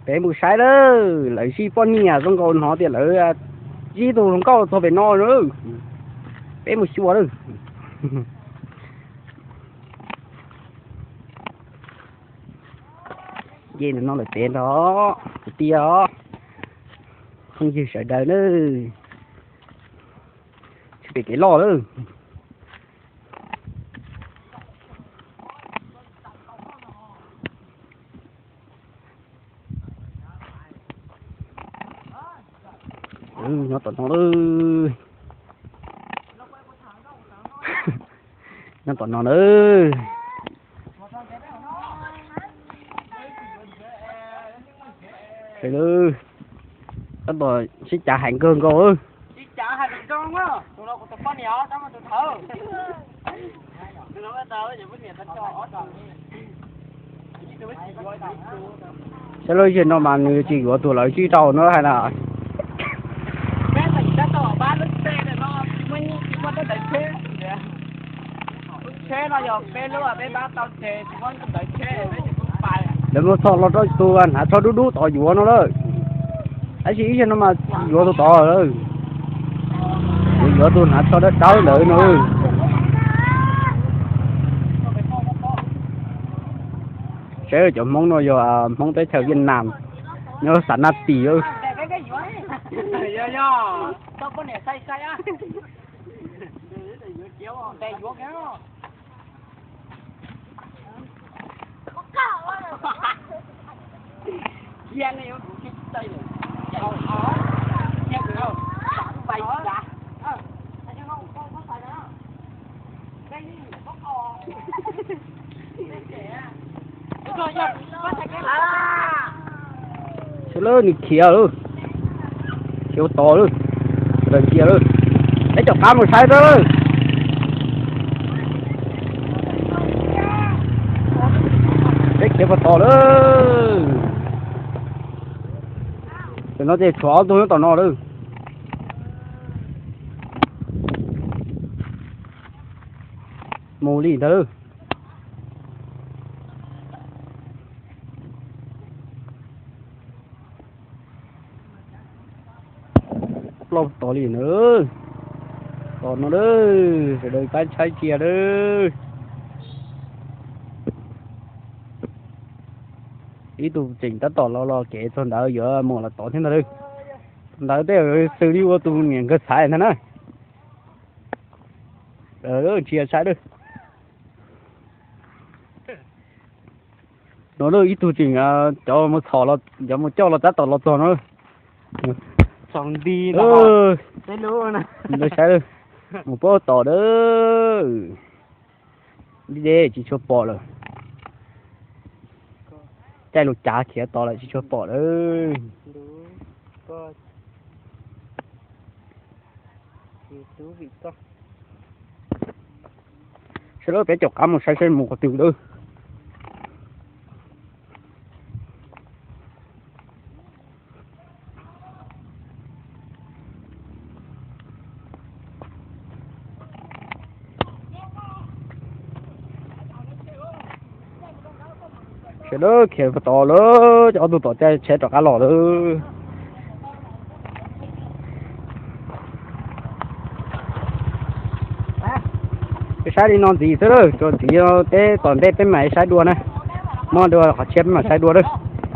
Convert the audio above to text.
Peb mus saib lawm, lawv zij poj niam zoo nkaus hnov tias lawv zij tus hluas nkauj txog pem no lawm. Peb mus xyuas lawm. Ces no lawm peb nrog kwv tij os, phooj ywg sawv daws na, tsis pem kev loj lawm. Nyob tom no lawm, nyob tom no na. Tab tom sib cav hais kawg nkaus. Saib lub zej no mas nws tsis yuav tus lawv zij rau no hais na. Lawv mus txhom los rau tus hnav tsho dub dub tod yuav no lawm. Tab sis ib zaug no mas tsis yuav tus tod lawm, yuav tus hnav tsho dawb dawb ntawd no. Saib cov Hmoob no yog Hmoob teb chaws Vietnam, nyob Xav Naj Tis. Saib lawm, nws khiav lawm, khiav ua tod lawm, raws cia lawm. Peb caum qab mus saib rau lawm. Peb khiav puag tod lawm. Tam no ces tshuav ob tug nyob tom no lawm. Mus li ntawd. Ploj tod li na. Tom no na, sawv daws pab saib cia na. Ib tug tseem tab tom los los kev txog ntawd yuav mus los tod thiab ntag. Ntawd tej xws li ua tus niam nkawg txhais ntag na. Ntsia saib. No ib tug tseem cov mus txhom, cov mus coj los tab tom los txog no. Saib, mus pab tom na. Deb deb tsis tshua pom lawm. Caij lus cav khiav tod lawm tsis tshua pom lawm. Saib lawm, peb caum qab mus saib saib mus qhov twg lawm. Sawv daws khiav tod lawm, cov ob tug tom caij tsheb rov qab los lawm. Peb saib li no ntxiv xwb, tsuas ntxiv teb tom ntej peb mam saib dua na. Muaj dua qhov tshiab peb mam saib dua na.